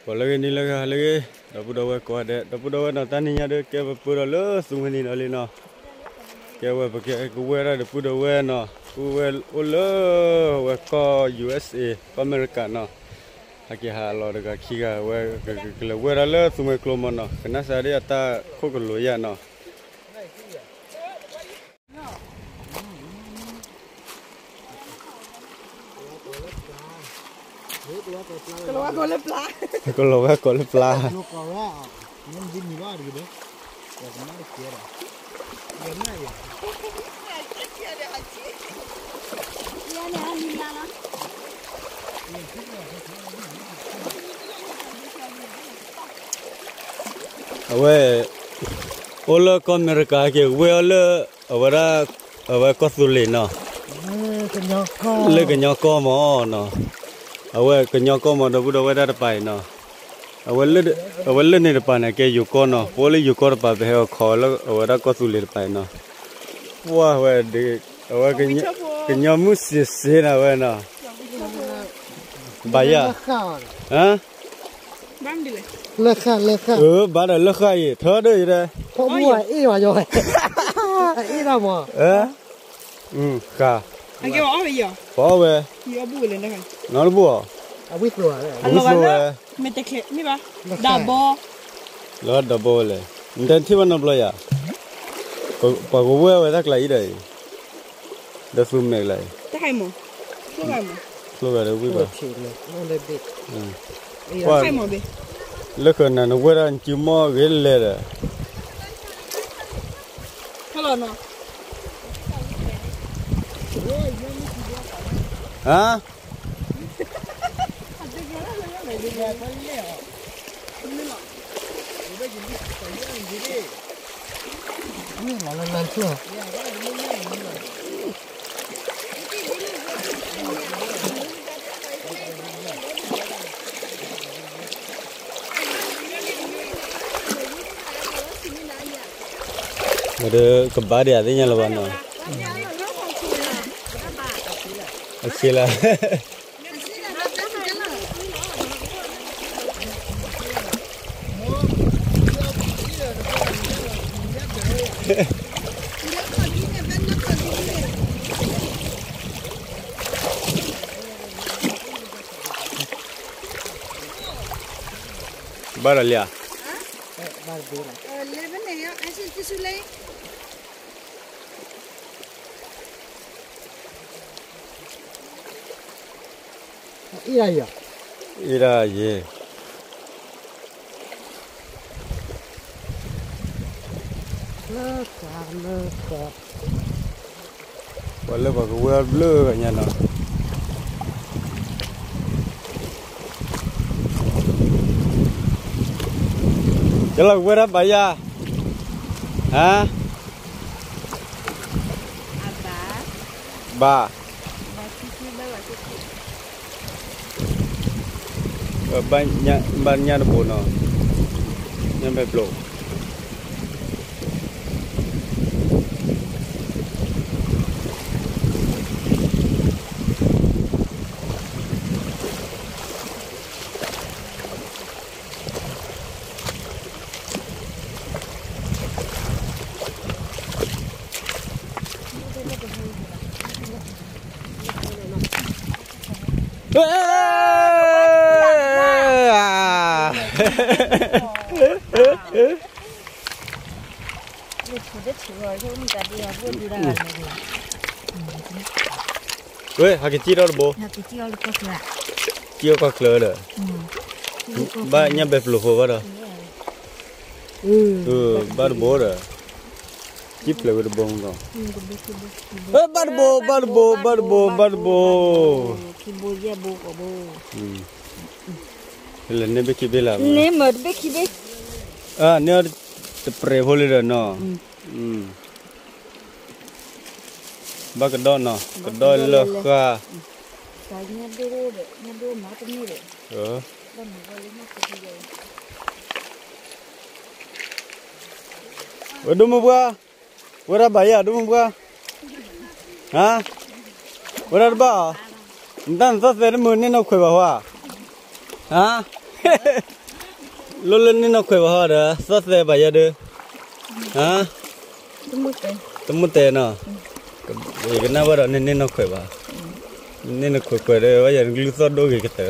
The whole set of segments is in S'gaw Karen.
ကိးလၢဂ့ၤ နံၤလၢဂ့ၤ ဟါလၢဂ့ၤ ဒီပုၢ်ဒီဝဲၢ်ကိးဂၤဒဲး ဒီပုၢ်ဒီဝဲၢ်နီၤ တနံၤညါဒီး ကဲပပၢၢ်ဒီးလၢသူမှဲနံၤနီၤလံနီၤ, ကဲဝဲပကဲကဝဲၢ်ဒၣ်ဒီးပုၢ်ဒီဝဲၢ်နီၤ, ပုၢ်ဝဲၢ်အိၣ်လၢ ဝဲကီၢ် ယူႇအၢၣ်စ့ၣ် ကီၢ်အမဲရကၤနီၤ, ဟဲက့ၤဟးလီၤတဂၤခံဂၤဝဲ ကလဲၤဝဲဒၣ်လၢသူမှဲကျိမးနီၤ ကနၣ်စၢ်ဒ်အတၢ်ခိၣ်ကလိာ်ယၤနီၤ ကလီၤဝဲကိးလၢပျၢ် အဝဲ အိၣ်လၢကီၢ်အမဲရကၤက့ၤဝဲအီၤလၢ အဝဲဒၣ် အဝဲကီၢ်သူလ့ၤနီၤ, လၢကညီကီၢ်မးနီၤ, အဝဲကညီကီၢ်မး ဒီပုၢ်ဒီဝဲၢ်ဒၣ်တပၤအံၤနီၤ, အဝဲလၢန့ၣ်တပၤန့ၣ် ကဲယိၤကီၢ်နီၤ, ပအိၣ်လၢယိၤကီၢ်တပၤ ပဟဲအီၤခီလၢအဝဲဒၣ်ကီၢ်သူလ့ၤတပၤအံၤနီၤ, ပှၢ်ဝဲ အဝဲ ကညီမုၣ်စ့ၤစ့ၤနၤဝဲနီၤ, ဘၣ်ယၤ လၢဃၣ် လၢဃၣ် ဘၣ်ဒီးလၢဃၣ်အံၤ ထီဒၢယတဲ အ့ၣ်ဒၣ်မး ဃၣ် ပအီၣ်ဝဲ နီတဘူၣ်အီၤ ဝဲ လၢဒီဘီဝဲလဲၣ် နတဲထံၣ်ဘၣ်နီတဘျီယၤ ပှၤကဝဲၢ်ဝဲတၢ်ကျါအံၤဒီးအံၤ ဒီးသူမဲာ်ကျါအံၤ ဖျိဂၤဒီးဝံၣ်ဘၣ် လၢဃၢၤနၤနဝဲၢ်ဒၣ်နစုမီၢ်ဂ့ၤလဲၣ်ဒီး ဟါ ဒီးကဘၣ်ဒံးအသ့ၣ်ညါလၢၤဘၣ်နီၤ, အဆ့လၢ ဘၣ်ဒီးလံဧါ, အ့ၣ်ဒၣ်ယဲ, ပှၤလၢပှၤကဝဲၢ်ဘျုးဂၤညါနီၤ, ကလီၤကဝဲၢ်တၢ်ဘၣ်ယၤ, ဟါ, ဘၣ်, ဘၣ်ညၣ်တဘိနီၤ, ညၣ်ဘဲပျိ ဝဲ ဟးက့ၤစံၣ်ထီၣ်တဘိ, စံၣ်ထီၣ်ကီၢ်ချၢဒီး, ဘၣ်ညၣ်ဘဲပျိဖိဘၣ်ဒီး, ဘၣ်တဘိဒီး, စံၣ်ဖျဲးဝဲတဘိမးကီး, ဘၣ်တဘိ ဘၣ်တဘိ ဘၣ်တဘိ ဘၣ်တဘိ, လဲၤန့ၢ်ဘ့ၣ်ခံဘ့ၣ်လၢ, န့ၢ်တပြဲးဖိလံဒီးနီၤ, ဘၣ်ကဒီးနီၤ ကဒီးလၢဃၢ်, ဝဲဒိၣ်မုၢ်ပှၢ်, ဝဲဒၣ်ဘၣ်ယၤဒိၣ်မုၢ်ပှၢ်, ဟါ, ဝဲဒၣ်တဘၣ်အီၤ, နတၢ်နသီၣ်သဲတမုာ်န့ၢ်နီၢ်ခွဲးဘၣ်ဟါ, ဟါ, လိၣ်လၢန့ၢ်နီၢ်ခွဲးဘၣ်ဟီဒီး သီၣ်သဲဘၣ်ယဲဒုး, ဟါ, တမူတဲနီၤ, ယကနၣ်ဘၣ်ဒီးန့ၢ်နီၢ်ခွဲးဘၣ်, န့ၢ်နီၢ်ခွဲးခွဲးဒီး ဝဲယၤနကလုၢ်သီၣ်ဒိၣ်ဂ့ၤကတၢၢ်ဒီး,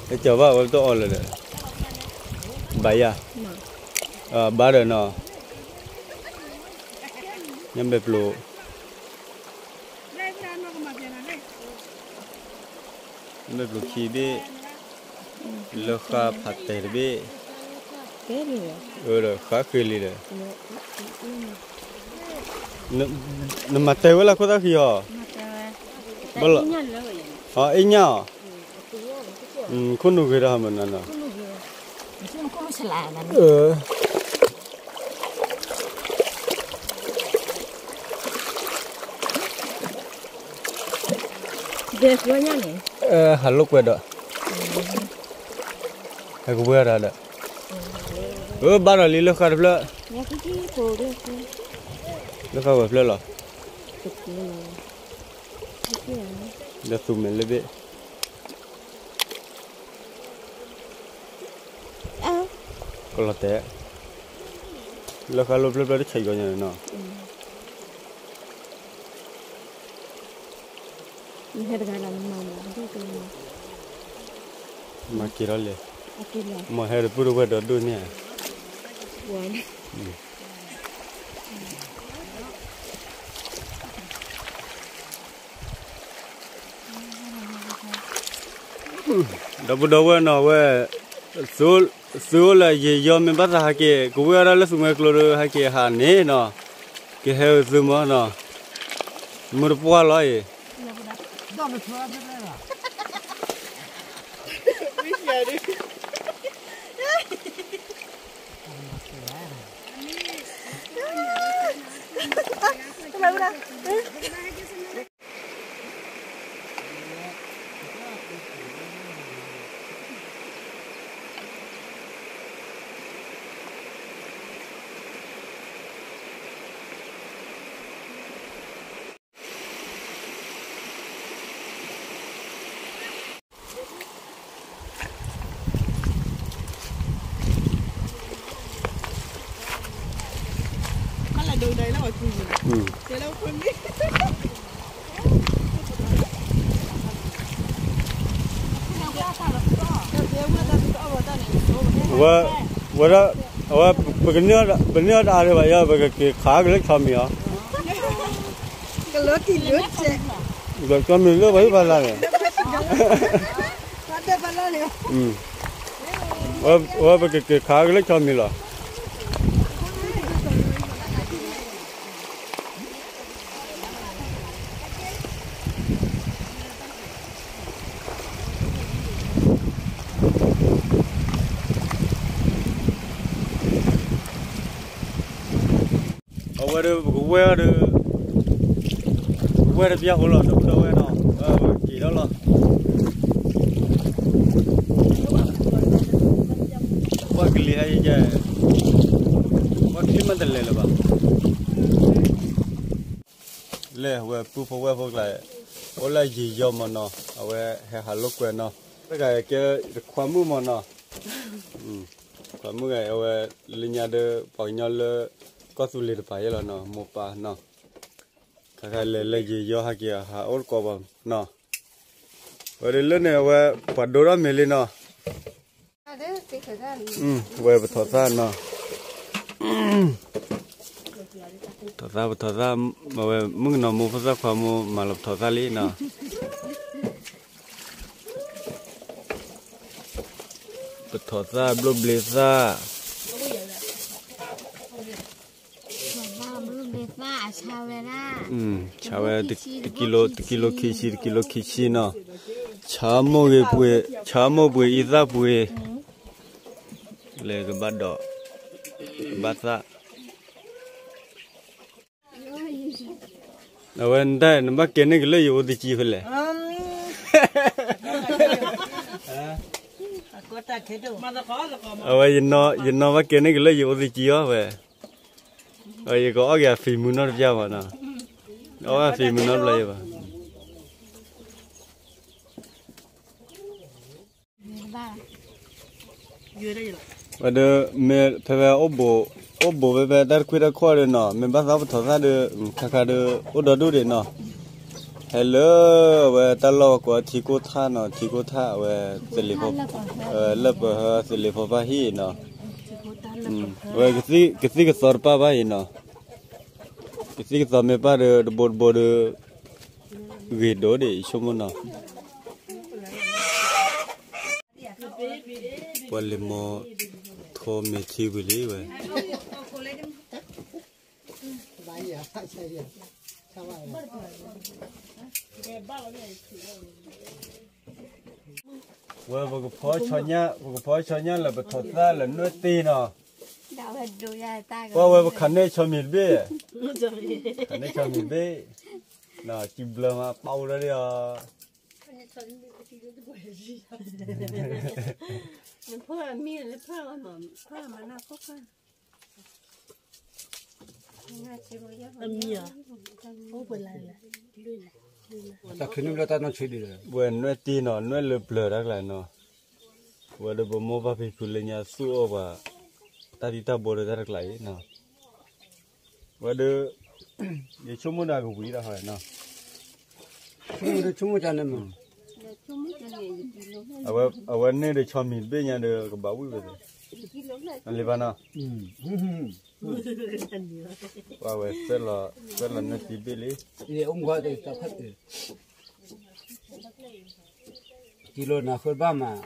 ကၠီဘၣ်ဝဲတအီၣ်လၢၤဒီး, ဘၣ်ယၤ, ဘၣ်ဒီးနီၤ, ညါဘဲပျိ မ့ၢ်ပျိခံဘ့ၣ်, လၢဃာဖးတဲာ်တဘ့ၣ်, ဒီးဃာဃ့လံဒီး, နမၤတဲဝဲလၢခိၣ်သၣ်ဃံအီၤ, ဘၣ်လီၤ, အ့ၣ်ညၣ်အီၤ, ခိၣ်နူာ်ဂ့ၤဒီးဟးမၢနၤနီၤ, ဟးလိာ်ကွဲဒီး, ဟဲကဝဲဒၣ်ဒီး, အဘၣ်ဒီးလံလၢဃာတဖျၢၣ်, လၢဃာဝဲဖျၢၣ်လီၤ, ဒီးသူၣ်မဲာ်လၢဘ့ၣ် ကလီၤတဲာ်, လၢဃာလိာ်ဖျၢၣ်ဖျၢၣ်တဆံးကီးညါန့ၣ်နီၤ, မၤက့ၤထီၣ်လဲၣ်, မၤဟဲတပုၢ်တဝဲၢ်ဒီးဒိၣ်န့ၣ်ဧါ ဒီပုၢ်ဒီဝဲၢ်နီၤဝဲ, သုအိၣ်လၢယံာ်ယီမ့ၢ်ဘၣ်သးဟဲက့ၤ ကဝံၣ်အီၣ်ဒၣ်လၢသူၣ်မဲာ်ကျိဒီး ဟဲက့ၤဟးန့ၣ်နီၤ, ကဟဲအုးသုမၢနီၤ, မုၢ်တပှၢ်လီၤအံၤ, ဝဲဒၣ်, အဝဲ, ပကန့ၢ်အီၤတအါဒံးဘၣ်ယီၤ ပကက့ၤခးကလၢဆီမံၤအီၤ, ကလၢဆီမံၤလၢပှၤဟံၣ်ဖးလၢ်န့ၣ်, ဝဲပကက့ၤခးကလၢဆီမံၤလီၤ. အဝဲဒီးပကဝဲၢ်ဒီး, ပကဝဲၢ်တပျၢ်ဖိလီၤ ဒီပုၢ်ဒီဝဲၢ်နီၤ, ပက့ၤထီၣ်လီၤ. ပှၤကလံၤဟဲယကဲ, ပှၤကလံၤမ့ၢ်တလဲၤလၢၤဘၣ်. လဲၤဝဲပုၢ်ဖိဝဲၢ်ဖိကျါ, အိၣ်လၢယံာ်ယီမၢ်နီၤ, အဝဲဟဲဟးလိာ်ကွဲနီၤ, တဂၤကဲတခွါမုၣ်မၢ်နီၤ, ခွါမုၣ်ဂၤအဝဲလၢညါဒီး ပှၤကညီလၢကီၢ်သူလ့ၤတပၤယဲလီၤနီၤ, မိၢ်ပၢ်နီၤ, ခါခါလဲၤလၢယံာ်ယီဟဲက့ၤဟးအိၣ်တကိးဘၣ်နီၤ, ဝဲဒၣ်လၢန့ၣ်အဝဲပှၤဒိထီၣ်မ့ၤလံနီၤ. ဝဲပထီၣ်သၣ်နီၤ, ထီၣ်သၣ်ပထီၣ်သၣ်, အဝဲမုၣ်ကနီၤမိၢ်ဖိသၣ်ခွါမိၢ်မၤလီၤပထီၣ်သၣ်လံနီၤ, ပထီၣ်သၣ်ဘျိၣ်ဘျ့သၣ် ဆါဝဲ တကံလိခံဆံ တကံလိခံဆံနီၤ, ဆါမိၢ်ဂ့ၤပှ့ၤ, ဆါမိၢ်ပှ့ၤအံသၣ်ပှ့ၤ, လဲၤကဘၣ်ဒီး, ကဘၣ်သၣ် အဝဲဒၣ် နဘၣ်ကဲန့ၢ်က့ၤလၢယအိၣ်သကံဖဲလဲၣ်, အဝဲယနီၢ်ဘၣ်ကဲန့ၢ်က့ၤလၢယအိၣ်သကံအီၤဝဲ, ယကအီၣ်က့ၤအဖံးမုၢ်နီတပျၢ်ဘၣ်နီၤ, အီၣ်ဖံးမုၢ်နီတပျၢ်ယဲဘၣ်. ဝဲဒီး မ့ၢ်ဖဲဖဲ အိၣ်ဘူးဖဲဖဲတၢ်တခွံတၢ်ခီၣ်ဒီးနီၤ မ့ၢ်ဘၣ်သးပထီၣ်သၣ်ဒီး ခါခါဒီး အိၣ်ဒီဒူၣ်ဒံးနီၤ, ဟဲလၢအဝဲတၢ်လီၢ်ကိးထံကိၢ်ထၣ်နီၤ ထံကိၢ်ထၣ်အဝဲ သလ့ၤဖိ လၢပဟၢသလ့ၤဖိဖါဟံၣ်နီၤ, ဝဲကသံၣ်ကသီတပၣ်ဘၣ်အံၤနီၤ, ကသံၣ်ကသီမ့ၢ်ပၣ်ဒီး တဘိတဘိဒီး ဂ့ၤဒိၣ်ဒံး ယဆိကမိၣ်နီၤ. ပှၤလံၤမီထိးမ့ၢ်ထံဝံၤလံဝဲ, ဝဲပကဖီဆီညၣ် ပကဖီဆီညၣ်လၢပထီၣ်သၣ်လၢနွဲၣ်တ့ၢ်နီၤ, ပှၤဝဲပခးန့ၢ်ဆီမံၤတဘ့ၣ်, ခးန့ၢ်ဆီမံၤတဘ့ၣ်, စံးဘျၢမးပာ်အိၣ်လီၤဒံးအီၤ ဖၢမံၤလၢဖၢမၤနီၢ်ခိၣ်ဖၢ, အမံၤဧါ, အိၣ်ပလၢ်လၢ်, တၢ်ခ့နုာ်လၢတၢ်နီၢ်ဆံးဒံးလၢ, ဝဲနွဲၣ်တ့ၢ်နီၤ နွဲၣ်လၢပျၢၤတၢ်ကျါနီၤ, ဝဲဒီးပမိၢ်ပၢ်ဖံဖုလၢညါသူၣ်အီၣ်ပှၤ, တၢ်တံၢ်တၢ်ဘိဒီးတၢ်တကျါအံၤနီၤ ဝဲဒီး ယဆိကမိၣ်ဒီးကဝံၤဒီးဟီနီၤ, ဆိကမိၣ်ဒီးဆိကမိၣ်ကန့ၣ်မး, အဝဲန့ၣ်ဒီးဆီမံၤတဘ့ၣ်ညါဒီးကဘၣ်ဝံၣ်ဝဲ, အလံၤဘၣ်နီၤ, ပှၤဝဲ သၢလီၤနွဲၣ်တ့ၢ်ဘ့ၣ်လံ, ကံလိနၤဃၢဘၣ်မး,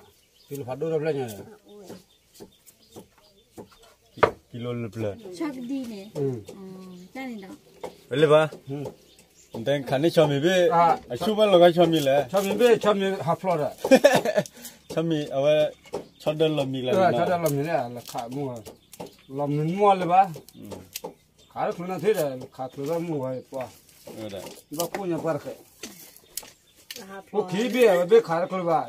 ကံလိဖးဒိၣ်ထီၣ်ဖျၢၣ်ညါ ကံလိလၢပျၢၤ, ဝဲလၢဘၣ်, နတဲခးန့ၢ်ဆီမံၤဘ့ၣ်, အဆူၣ်ဘၣ်လီၤဂာ်ဆီမံၤလဲၣ်, ဆီမံၤဘ့ၣ် ဆီမံၤဟးဖျိးဒီး, ဆီမံၤအဝဲ, ဆီဒၢလီၤမံၤကျါ, ဆီဒၢလီၤမံၤန့ၣ် လီၤမံၤမီၢ်လၢၤဘၣ်, ခးတချုးနီၢ်သ့ဒီး ခးချုးလၢမုၢ်ဝဲပှၤ, ဘၣ်ကိၣ်ညါပှၤတဃဲး, အိၣ်ခံဘ့ၣ်အဝဲဘ့ၣ်ခးတချုးဘၣ်,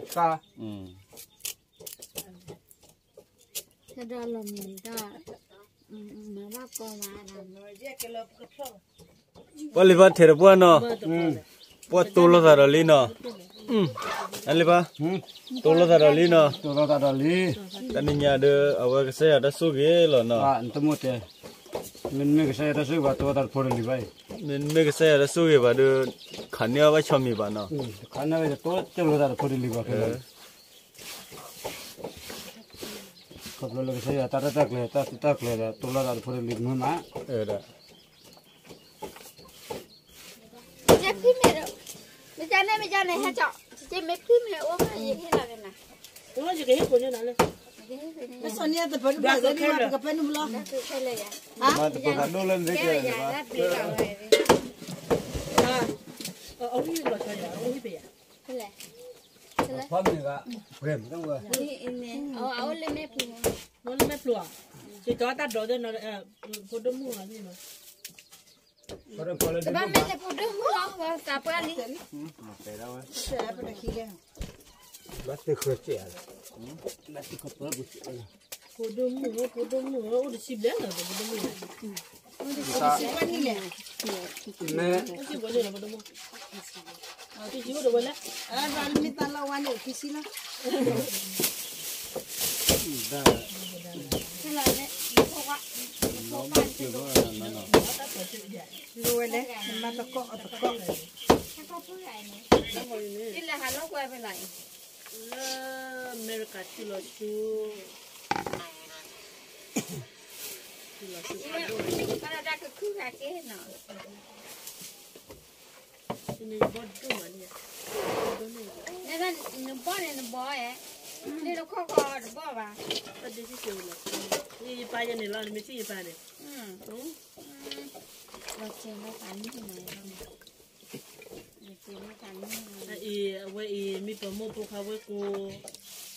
ပှၤလံၤဘၣ်ထဲးတပှၢ်နီၤ, ပှၤတိၢ်လိာ်သးဒီးလံနီၤ, အလံၤဘၣ်, တိၢ်လိာ်သးဒီးလံနီၤ, တနံၤညါဒီး အဝဲကစၢ်ယွၤတၢ်ဆိၣ်ဂ့ၤလီၤနီၤ, မ့တမ့ၢ်ကစၢ်ယွၤတၢ်ဆိၣ်ဂ့ၤဘၣ် တိၢ်လိာ်သးတဖိတလံၤဘၣ်အံၤ, မ့တမ့ၢ်ကစၢ်ယွၤတၢ်ဆိၣ်ဂ့ၤဘၣ်ဒီး ခးန့ၢ်အီၣ်ဘၣ်ဆီမံၤဘၣ်နီၤ, ခးန့ၢ်ဝဲတိၢ်လိာ်သးတဖိတလံၤဘၣ်ဖဲလီၤ ခီဖျိလၢကစၢ်ယွၤတၢ်ရဲၣ်တၢ်ကျဲၤ တၢ်သူတၢ်ကျဲၤဒီး တိၢ်လိာ်သးတဖိတလံၤမုာ်မး, မ့ၢ်န့ၣ် မ့ၢ်န့ၣ် ဟဲကီး, မ့ၢ်န့ၣ် အိၣ်ဘၣ်ယဟ့ၣ်လီၤက့ၤနၤ, မ့ၢ်န့ၣ် တပၢၢ်တပၢၢ် ကပၢၢ်နုာ်လီၤ, မ့ၢ်န့ၣ် အဝံၣ်လီၤဆီယၤ အဝံၣ်ပယၤ, ဖဲလဲၣ်, ဖဲလဲၣ်, အအိၣ်လၢမဲာ်ပူၤ, အိၣ်လၢမဲာ်ပူၤဧါ, ယတီၢ်တၢ်ဒိးသ့ၣ်နီၤ, ဖိဒိၣ်မုၣ်ဧါန့ၣ်နီၤ, တဘၣ်မ့ၢ်လၢဖိဒိၣ်မုၣ်လီၤ သးပှၢ်လံ, ဘၣ်တဃၢၤစဲး, ဖိဒိၣ်မုၣ်ဧၢ ဖိဒိၣ်မုၣ်ဧၢ အိၣ်တဆံဘျဲၣ်လီၤ ဖိဒိၣ်မုၣ်ဧၢ, တဆံဘျဲၣ်န့ၣ်လဲၣ်, တဆံဘျဲၣ်န့ၣ်လီၤ ဖိဒိၣ်မုၣ်, တဆံအိၣ်ဒီးဝဲလဲၣ်, မ့ၢ်တၢ်လီၢ်ဝါန့ၣ် တဆံလီၤ, လိဝဲလဲၣ် မၤတကီၢ်အတကီၢ်, လၢအမဲရကၤထံလီၤဆူ ကဲနီၤ, နဘီၣ်န့ၣ်နဘီၣ်ဧါ, န့ၣ်တခီကီတဘီၣ်ဘၣ်, ယပၢ်ယဲန့ၣ်လီၤ နမ့ၢ်ထံၣ်ယပၢ်န့ၣ်, အအံၤ အဝဲအံၤ မ့ၢ်ပမိၢ်ဖိခွါဝဲၢ်ကိ,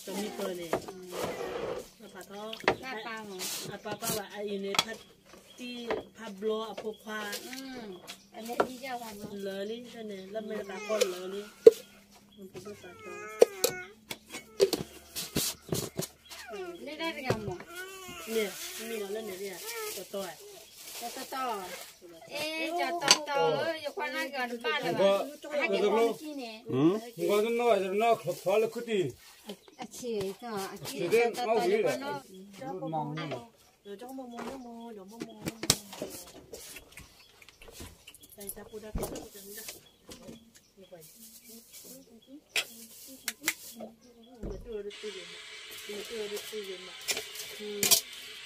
တမ့ၢ်ပၢန့ၣ်, အပၢ်ပၢ်ဘၣ် အအံၤန့ၣ် ဖါတံၢ်ဖါဘျီအဖိခွါ, လၢာ်လံန့ၣ် လၢမဲာ်သးကီၢ်လၢာ်လံ, ပဒိၣ်သးတီ န့ၣ် မ့ၢ်လီၤလၢန့ၣ် တတီဧါ, တတီ တ အဲ ကၠီတီတီဧၢ ယခွါနၢ်က့ၤအီၤတဘၣ်လၢၤဘၣ် ဟဲက့ၤဖီလၢခံန့ၣ် မ့ၢ်ကီးတနီၣ် တနီၣ်ဖီလၢခုတံၢ် အဆံး ကၠီတီတီလၢကီး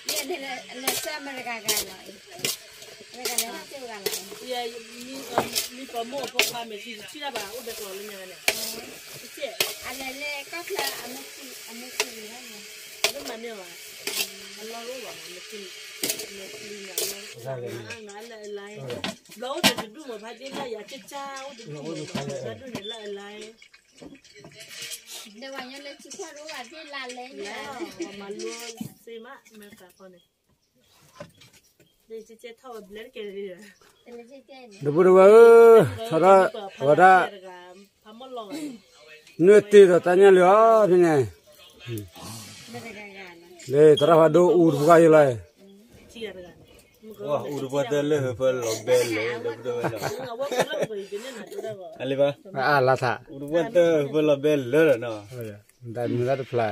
နီၣ် လဲၤဆၢမတဂၤဂၤလီၤအံၤ မတဂၤလဲၤဘၣ်သ့ၣ်တဂၤလီၤအံၤ မံပမိၢ်အဖိခွါမဲာ်ထံတထံၣ်တၢ်ဘၣ် အိၣ်ဒီးကျီၤလၢညါန့ၣ် အလဲၤလဲၤကီၢ်ချၢ အမ့ၢ်ထံလံၤဘၣ်န့ၣ် အလီၢ်အိၣ်ဘၣ်မး မဲာ်ထံ မဲာ်ထံန့ၣ် အလီၢ်အိၣ်ဘၣ် လၢအလါ ဘျီအိၣ်ဒီးတဒူၣ်မး ဖါတ့ၢ်လၢယၤကၢ်ကၢ် အိၣ်တဒူၣ်မး တဒူၣ်န့ၣ်လၢအလါ ဒီးဝဲညါလၢထံခီၣ်တအိၣ်ဘၣ်သ့ၣ်လါလဲၣ် မၤလိစ့မး မ့ၢ်သးခီန့ၣ် ဒီပုၢ်ဒီဝဲၢ်ဧၢ, ထီထီၣ်ဝဲဒၣ် နွဲၣ်တ့ၢ်ဒီးတၢ်ညၣ်လံအီၤဖဲန့ၣ်, လၢသရၣ်ဖးဒိၣ်အူတပှၢ်ယလီၤ, အူတပှၢ်တၢၢ်လၢဟၢဖၢလီၤဘဲလၢ ဒီပုၢ်ဒီဝဲၢ်လီၤ, အလံၤဘၣ်, အူတပှၢ်တၢၢ်ဟၢဖၢလီၤဘဲလၢလီၤနီၤ, မ့ၢ်တဖျါ,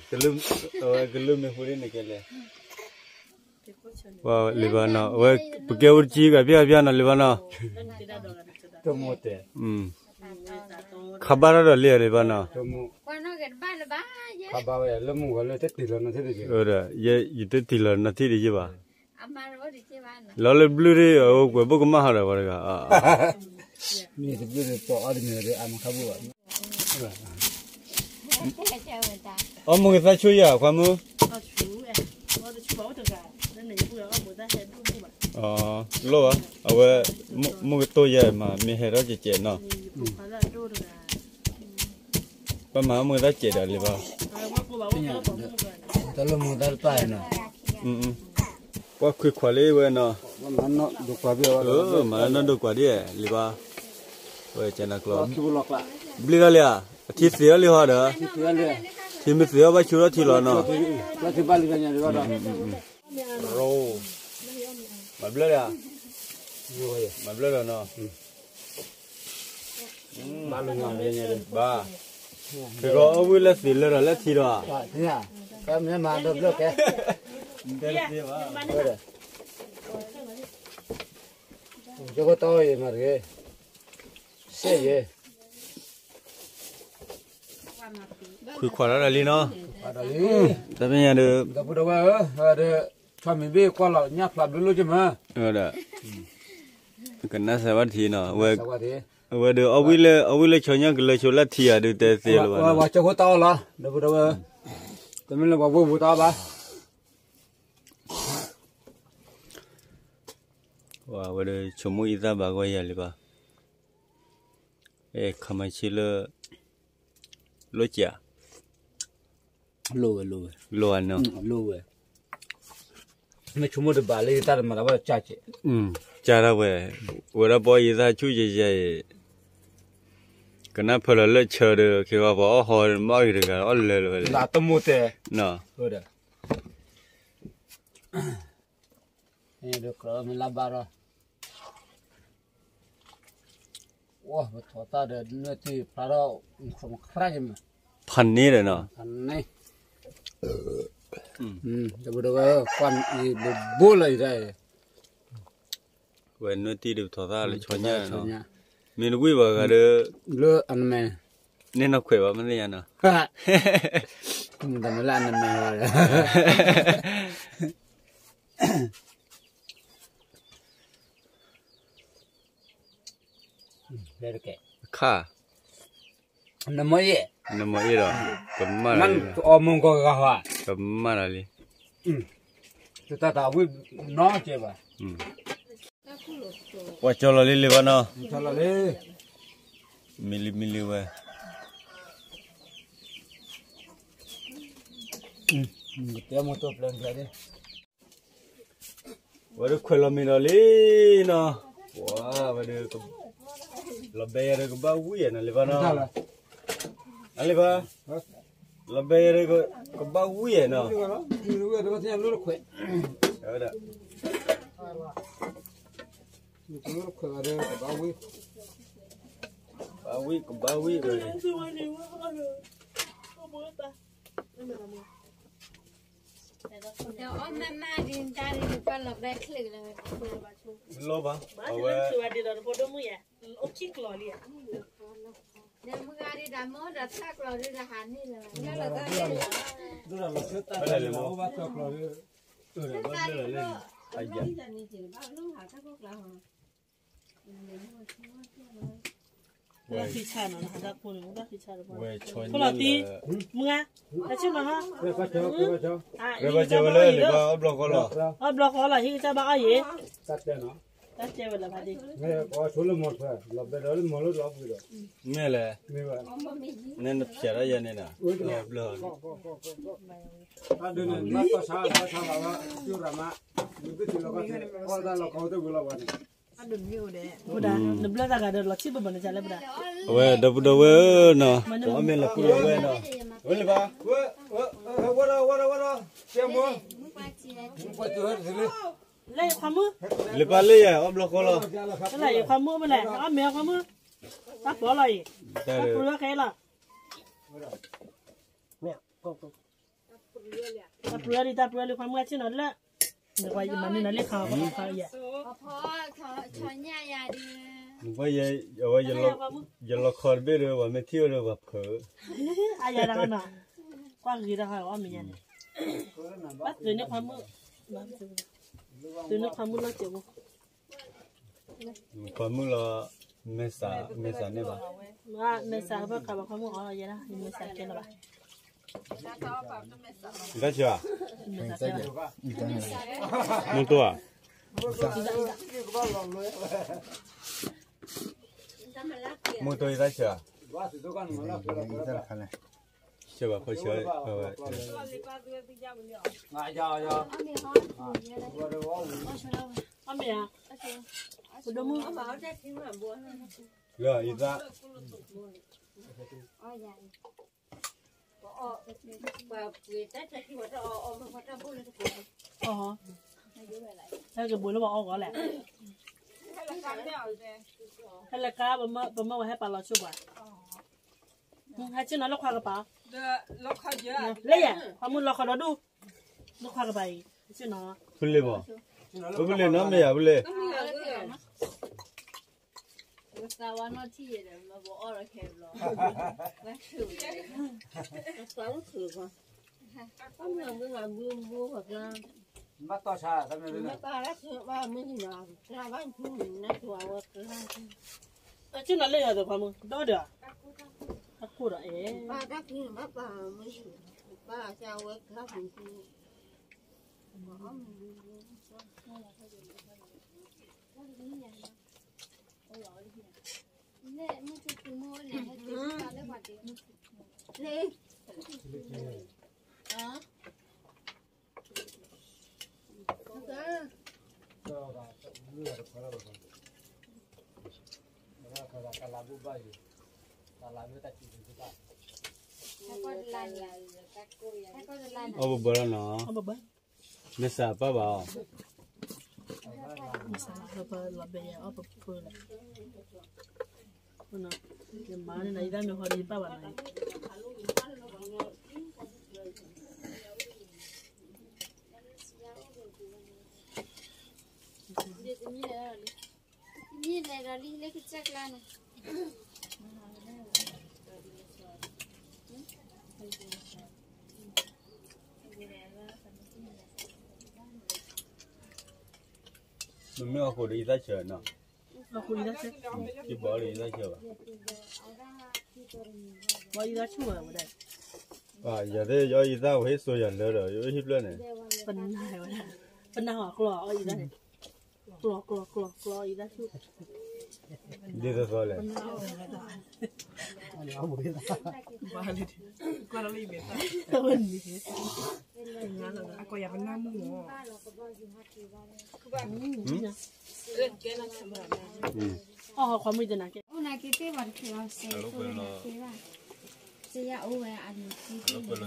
ကလုၢ်မ့ၢ်ဃိန့ၣ်ကဲလဲၣ် လံၤဘၣ်နီၤ, အဝဲ ပကဲအိၣ်တကံကဖျါဖျါနီၤ လံၤဘၣ်နီၤ, ခါဘၣ်ထီၣ်ဒီးလံၤလံၤဘၣ်နီၤ, ယတတံၢ်လီၤနီၤထံၣ်ဒံးယဘၣ်, လီၤလၢဘျုးဒ်အဝဲကွဲးဘိၣ်ကမၣ်ဟီဒီးပှၤတဂၤ, အီၣ်မ့ၢ်ကသးဆိယၤခွါမုၣ်, လိၣ်ဘၣ်, အဝဲ မုၢ်ကတိၢ်ယၤမး မ့ၢ်ဟဲထီၣ်ကဲးကဲးနီၤ, ပမၤမုၢ်ကသးကဲးဒီးလံၤဘၣ်, တၢ်လၢမုၢ်ကသးတပၢ်နီၤ, ပှၤခွံခွါလံဝဲနီၤ, မၤလၢနီၢ်ဒိၣ်ကွၢ်ဒ်လံၤဘၣ်, ဝဲကနၣ်ကျီ, ဘျ့ထီၣ်လံဧါ, အထံသ့ၣ်ထီၣ်လံဟီဒီး, ထံမ့ၢ်သ့ၣ်ထီၣ်ဘၣ်ဆူထီၣ်ထံလီၤနီၤ, ရိ, မၤဘျၢလံဧါ, မၤဘျၢလီၤနီၤ, ဘၣ်, ဖဲကအီၣ်ဝံၣ်လၢသ့ၣ်လၢဒီးလၢထံဒီး, မၤဒီးဘျၢကဲ, ယကတီၢ်အံၤမၤတဂ့ၤ, စဲးယဲ ခွံခွါလီၤဒီးလံနီၤ, တၢ်ပညံၤဒီး, ဒီပုၢ်ဒီဝဲၢ်ဧၢ, ဒီး ဆီမံၤဘ့ၣ်ကွၢ်လီၤညၣ်ဖျါဘျုးလိၣ်ကမၢ, ကနၣ်စၢၤဘၣ်ထံနီၤ, အဝဲဒီး အီၣ်ဝံၣ်လၢ အီၣ်ဝံၣ်လၢဆီညၣ်ကလၢဆိလၢထံဧါ ဒုးတဲသ့လၢၤဘၣ်, ဝဲကၠိခိၣ်တၢ်အီၣ်လီၤ ဒီပုၢ်ဒီဝဲၢ်ဧၢ, တမ့ၢ်လၢပှၤဝဲပူၤတၢ်အီၣ်ဘၣ် ဝဲဒီးဆိကမိၣ်အံသၣ်ဘၣ်ဂီၢ်ယၤလံဘၣ်, ခမၤဆ့လၢ လိၣ်ကၠး, လိၣ်ဝဲ, လိၣ်ဝဲ, လိၣ်ဝဲ, မ့ၢ်ဆိကမိၣ်တဘၣ်လၢယတၢ်တမၤတၢ်ဘၣ်ကၠးကဲး, ကၠးထီၣ်ဝဲ, ဝဲဒၣ်ဘီယံသၣ်ဆူၣ်ယဲယဲအံၤ, ကနၣ်ဖၢလီၤလၢဆၢဒီး ခ့ဂီၤပှၤအီၣ်ဟီမၤဂ့ၤတဂၤ အီၣ်လၢလၢဝဲလဲၣ်, တမူတဲ, ဒီး မ့ၢ်လၢဘၣ်ဒီး ပထီၣ်တၢ်ဒီးနွဲၣ်တ့ၢ်ဖျါထီၣ် ခရံခရံမး, ဖးန့ၣ်ဒီးနီၤ, ဖးန့ၣ်, ဒီပုၢ်ဒီဝဲၢ် ကွၢ်အံၤဘိဘိလၢအံၤတၢ်အံၤ, ဝဲနွဲၣ်တ့ၢ်ဒီးပထီၣ်တၢ်လၢဆီညၣ်, မ့ၢ်တဝံၣ်ဘၣ်ဂၤဒီး, လၢအနမဲာ်, န့ၢ်နီၢ်ခွဲးဘၣ်မ့ၢ်သ့ၣ်ညါနီၤ, တမ့ၢ်လၢအနမဲာ်ဘၣ်ဒီး ခါ, နမ့ၢ်အ့ၣ်, နမ့ၢ်အ့ၣ်ဒီး, ကမၣ်လီၤလံ, အီမူကီၢ်ဂၤဟီ, ကမၣ်လီၤလံ, တတၢ်တၢ်ဝံၣ်နီကဲးဘၣ်, ပှၤကၠီလီၤလံလံဘၣ်နီၤ, မံလံမံလံဝဲ, တဲမူတိၢ်ပျဲၢ်ကျဲဒၣ် ဝဲဒၣ်ခွဲးလီၤမ့ၤဒီးလံနီၤ, ဝဲဒၣ်, လီၤဘဲယၤဒီးကဘၣ်ဝံၣ်ယဲနီၤလံဘၣ်နီၤ, အလံဘၣ်, လီၤဘဲယၤဒီးကဘၣ်ဝံၣ်ယဲနီၤ, ဝဲဒၣ်, ဘၣ်ဝံၣ် ကဘၣ်ဝံၣ်ဝဲ ဒီးအီၣ်မးမးဒ်တၢ်ဒ်ပှၤလီၤဘဲချ့လၢၤ လီၤဘၣ် အဝဲ အိၣ်ခံကျီၤလံ ဒီးမုၢ်ဂၤဒ်တၢ်မ့ၢ်ဒီးသၣ်ကျီၤဒ်တၢ်ဟးန့ၢ်လၢၤ ဒိၣ်ဒီးလီၤဆၢတၢ်လၢအိၣ်ဘၣ်သၢကျီၤဒ် လၢဖံဆၣ်နီၤ တၢ်ခိၣ်န့ၣ် ဝဲဆၢညါလၢ မုၢ်ဂၤ တၢ်ဆ့ၣ်နီၤဟါ ရဲၣ်ဘၣ်စၢၤဝဲလၢန့ၣ်ဘၣ်အီၣ်ဘျီဃီလီၤ အီၣ်ဘျီဃီလီၤ ဟံၣ်ကစၢ်ဘၣ်အီၣ်ယံၤ တၢ်တဲနီၤ တၢ်တဲဝဲလၢဖးဒံ မ့ၢ်လဲၣ် နနဖျဲးဒၣ်ယဲန့ၣ်နီၤ ဘျီ တၢ်ဒုးန့ၣ် ဘၣ်ကီၢ်ဆါ ဘၣ်ဆါဘၣ်ဝဲ ကၠူရၤမး နသုတလီၤကီၢ်တၢ်လီၤကီၢ်တဝံၤလီၤဝဲန့ၣ် ဘုဒ္ဓ, နဘျၢတၢ်ဂၤဒီးလီၤဆံၣ်ပဘၣ်နစၢ်လၢဘုဒ္ဓ, အဝဲဒီပုၢ်ဒီဝဲၢ်နီၤ, တအီၣ်မ့ၢ်လီၤပှံၢ်လီၤဝဲနီၤ, ဝဲလၢၤဘၣ်, ဝဲဒီး ဝဲဒီး ဝဲဒီး ကဲမ့ၢ် လၢယခွါမုၣ်, လၢပၢ်လၢယၤ အီၣ်ဘျီဃီလီၤ, လၢယခွါမုၣ်မ့ၢ်လဲၣ် အီၣ်မ့ၢ်အခွါမုၣ်, တၢ်ပီလီၤအံၤ, တၢ်ပှဲၤခဲလီၤ တၢ်ပှဲၤလံ တၢ်ပှဲၤလံ ခွါမုၣ်အဆ့ၣ်နီၤလၢ, နကွၢ်ယမၤန့ၢ်နၤလၢခါ, နကွၢ်ယဲ, အဝဲယလီၤခီတဘ့ၣ်ဒီး ပှၤမ့ၢ်ထံၣ်ဝဲဒီးပှၤဖုး, အယၤတခါနီၤ, ကွၢ်ဂ့ၤတခါအီၣ်မ့ၢ်ယဲန့ၣ်, ဘၣ်သုးန့ၢ်ခွါမုၣ်, သုးန့ၢ်ခွါမုၣ်လီၤစဲးဖိ ခွါမုၣ်လီၤ, မဲာ်ဆှး, မဲာ်ဆှးန့ၢ်ဘၣ်, မဲာ်ဆှးဘၣ်ခးဘၣ်ခွါမုၣ်အီၣ်ယဲဒၣ်, မဲာ်ဆှးကဲလၢၤဘၣ်, တၢ်ဆၢ, မုၢ်တိၢ်ဧါ, မုၢ်တိၢ်ယတၢ်ဆၢ, ဆၢဘၣ်ဖိဆၢ, အီၣ်မ့ၢ်ဧါ, ပဒိၣ်မုၣ်, ယသး, ဟဲက့ၤဘိးလၢပှၤအီၣ်ဂီၤလဲၣ်, ဟဲလၢကါ, ပမၢဝဲဟဲပာ်လီၤဆိပှၤ, ဟဲဆ့ၣ်နီၤလၢခွါကပၤ, လၢယၤ, ခွါမုၣ်လီၤခီဒီဒူၣ်, လၢခွါကပၤအံၤ, ဆ့ၣ်နီၤ, ဖုလ့ၢ်မး, ဖုလ့ၢ်နီၤမ့ၢ်ယၤဖုလ့ၢ် ဘၣ်တီၢ်ဆါ, ဆ့ၣ်နီၤလၢယၤဒီးပှၤမုၣ်, ဒီဒီး, တၢ်ခိၣ်ဒီးအဲ, အီၣ်ဘၢဘၢလီၤနီၤ, မဲာ်ဆှးပၢ်ဘၣ်အီၤ, ယမၤန့ၢ်နၤ ယတၢ်မ့ၢ်ဟီဒီးယပၢ်ဘၣ်နီၤ, မ့ၢ်လဲၤဒီးလံလၢကစၢၢ်ကျါန့ၣ်, မ့မ့ၢ်အီၣ်ဃိးဒီးယသးဆၢနီၤ, အီၣ်ဃိးဒီးယသးဆၢ, ယဘၣ်ဒီးယသးဆၢဘၣ်, ဘၣ်ယသးဆူၣ်ဝဲဝဲဒၣ်, ယသးယီယသးဝဲဟ့ၣ်စိယၤလၢဒီး ယဟ့ၣ်ဖျၢၣ်န့ၣ်, ပနၢ်ဝဲဒၣ်, ပနၢ်ဟီကျီၢ်အီၣ်ယသးန့ၣ်, ကျီၢ်ကျီၢ်ကျီၢ်ကျီၢ်အီၣ်ယသးဆူၣ်, ဒ်သိးသိးလဲၣ်, အီၣ်ခွါမုၣ်တနၤကဲ, အိၣ်နၤက့ၤသ့ၣ်ဝဲတက့ၢ်အီၤ, စဲးယအိၣ်ဝဲအနံၤက့ၤသ့ၣ်ဝဲ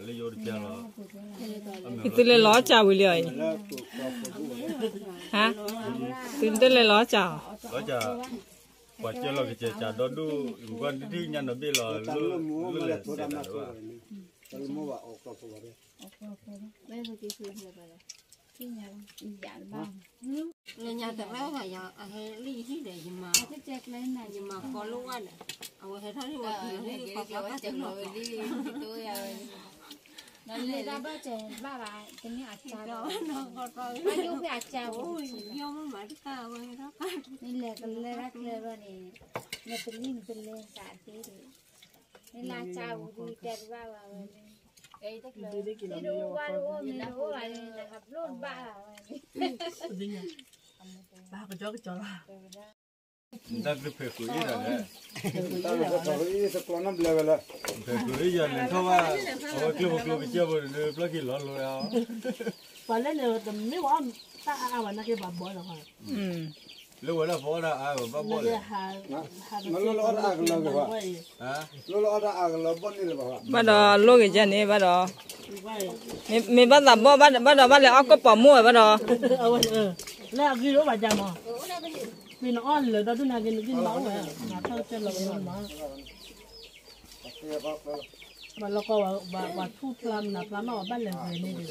လၢယအိၣ်တကဲလီၤ. သုလဲၤလီၤစၢ်ဝံၤလံအီၤအံၤ, ဟါ, သုတလဲၤလီၤစၢ်အီၤ, လီၤစၢ်, ပှၤကဲလီၤကစဲးစၢ်ဒီဒူၣ်, ကွၢ်ဒုးညါနီၤဘ့ၣ်လီၤ, လၢလဲၤစဲးတၢ်ဘၣ် လၢညါတရၢၢ်ဘၣ်ယၤ အဟဲလံယဟံၣ်ဒီး ယမၤ, ယမၤဃီလိၣ်ဝဲဒီး, အဝဲဟဲထီၣ်လံဝဲတုၤလီၤလံဃီဖျါဘၣ်တုၤလီၤ, လၢတၢ်ဘၣ်စဲးဘၣ်ဘၣ် တမ့ၢ်အကါဘၣ်, ဘၣ်ယိၣ်ဖဲအကါဘၣ်, ယီၢ်မ့ၢ်မၤတကါဝဲထီၣ်, မ့ၢ်လဲၤကလၢတၢ်ကျဲဘၣ်န့ၣ်, နပလံၣ်နပလဲၤသးသ့ဒီး, မ့ၢ်လၢကါဝံၤဒီးတဲတဘၣ်ဘၣ်ဝဲန့ၣ်, သ့ၣ်တအိၣ်ဘၣ်တအိၣ်မ့ၢ်တအိၣ်ဘၣ်န့ၣ် နဟးဘျိၣ်တဘၣ်ဘၣ်ဝဲန့ၣ်, တၢ်ကကီကကီလီၤ, တၢ်ကဖဲးဃုာ်အံၤဒၣ်လဲာ်, ဖဲးဃုာ်အံၤယၤလဲၤထီၣ်ဘၣ်, အဝဲကျိပကျိကစၢၢ်ဖိဒီး ပျီၢ်ခံလီၤလိာ်အီၤ, ပှၤလၢန့ၣ်တမ့ၢ်ဝဲတၢ်အါအါဘၣ် နာ်က့ဘၣ်ဘီလီၤ, လၢဝဲဒၣ်ဖီအီၣ်ဒၣ်အါဘၣ်ဘီလဲၣ်, လၢလၢအီၣ်တၢ်အါကလီၤက့ၤဘၣ်, လၢလၢအီၣ်တၢ်အါကလီၤဘီန့ၣ်လၢၤဘၣ်, ဘၣ်ဒီးလိၣ်က့ၤကဲန့ၣ်ဘၣ်ဒီး, မ့ၢ်ဘၣ်သးဘီၣ်ဘၣ်ဒီး ဘၣ်လဲၤအီၣ်ကိၣ်ပီၤမိၢ်ဝဲဘၣ်ဒီး, လၢအဂံၢ်အိၣ်ဘၣ်ယၤမး, မ့ၢ်နအီၣ်လၢာ်ဒီဒူၣ်နာ်က့ နဂံၢ်ဘၣ်အိၣ်ဝဲ, နထီၣ်ကစၢၢ်လီၤကမၢမး, ဘၣ်လီၤကီ, ပှၤထူၣ်ဖျါမနုၤဖျါမး ပှၤဘၣ်လဲၤဂဲၤန့ၣ်ဒီး,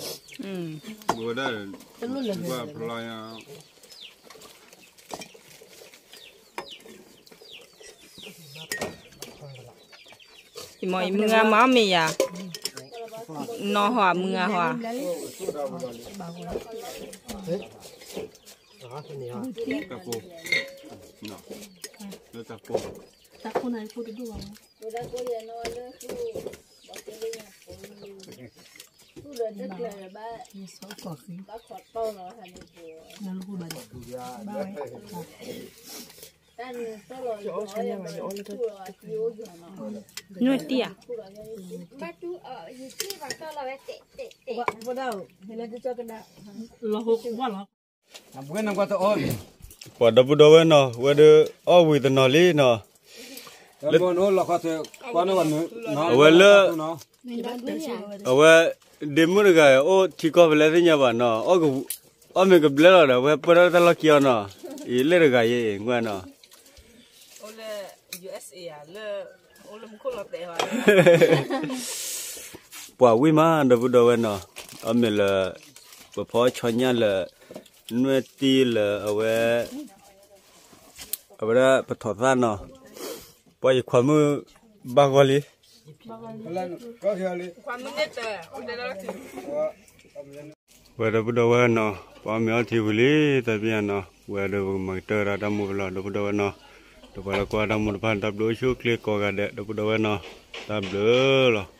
ဝဲဒၣ်, တလိၣ်လဲၤဂဲၤ, ယမ့ၢ်ယမုၢ်ဂၤမၤအီၣ်မ့ၢ်ယၤ, နီၢ်ဟီမုၢ်ဂၤဟီ, တၢ်ဖိ, လၢတၢ်ဖိ, တၢ်ဖိန့ၣ်ဖိတဒိၣ်ဘၣ်, နွဲၣ်တံၢ်ဧါ, ပှၤဒီပုၢ်ဒီဝဲၢ်နီၤ ဝဲဒၣ်အီၣ်ဝံၤတနီၤလံနီၤ, အဝဲလၢ, အဝဲ, ဒ့မုၣ်တဂၤ အိၣ်ထံကီၢ်ဖဲလဲၣ်သ့ၣ်ညါဘၣ်နီၤ, အီၣ်မ့ၢ်ကဘျဲလီၤဒီး အဝဲပၢၢ်ထီၣ်တၢ်လီၢ်ခံအီၤနီၤ, အံၤလၢတဂၤယဲအံၤ ကွၢ်နီၤ ပှၤဝံၣ်မး ဒီပုၢ်ဒီဝဲၢ်နီၤ, အီၣ်မ့ၢ်လၢ, ပဖီဆီညၣ်လၢ, နွဲၣ်တံၢ်လၢအဝဲ, အဝဲဒၣ်ပထီၣ်သၣ်နီၤ, ပှၤယခွါမုၣ်ဘၣ်ဂီၢ်လံ ဝဲဒီပုၢ်ဒီဝဲၢ်နီၤ, ပှၤမ့ၢ်အီထံဝံၤလံ တၢ်ပညၣ်နီၤ, ဝဲဒီးပကမၤကတၢၢ်ဒၣ်တၢ်မူဖဲလီၤ ဒီပုၢ်ဒီဝဲၢ်နီၤ, ဒီးပှၤလၢကွၢ်တၢ်မူတဖၣ်န့ၣ် တၢ်ဘျုးအိၣ်ဆူၣ်အိၣ်ချ့ကိးဂၤဒဲး ဒီပုၢ်ဒီဝဲၢ်နီၤ, တၢ်ဘျုးလီၤ.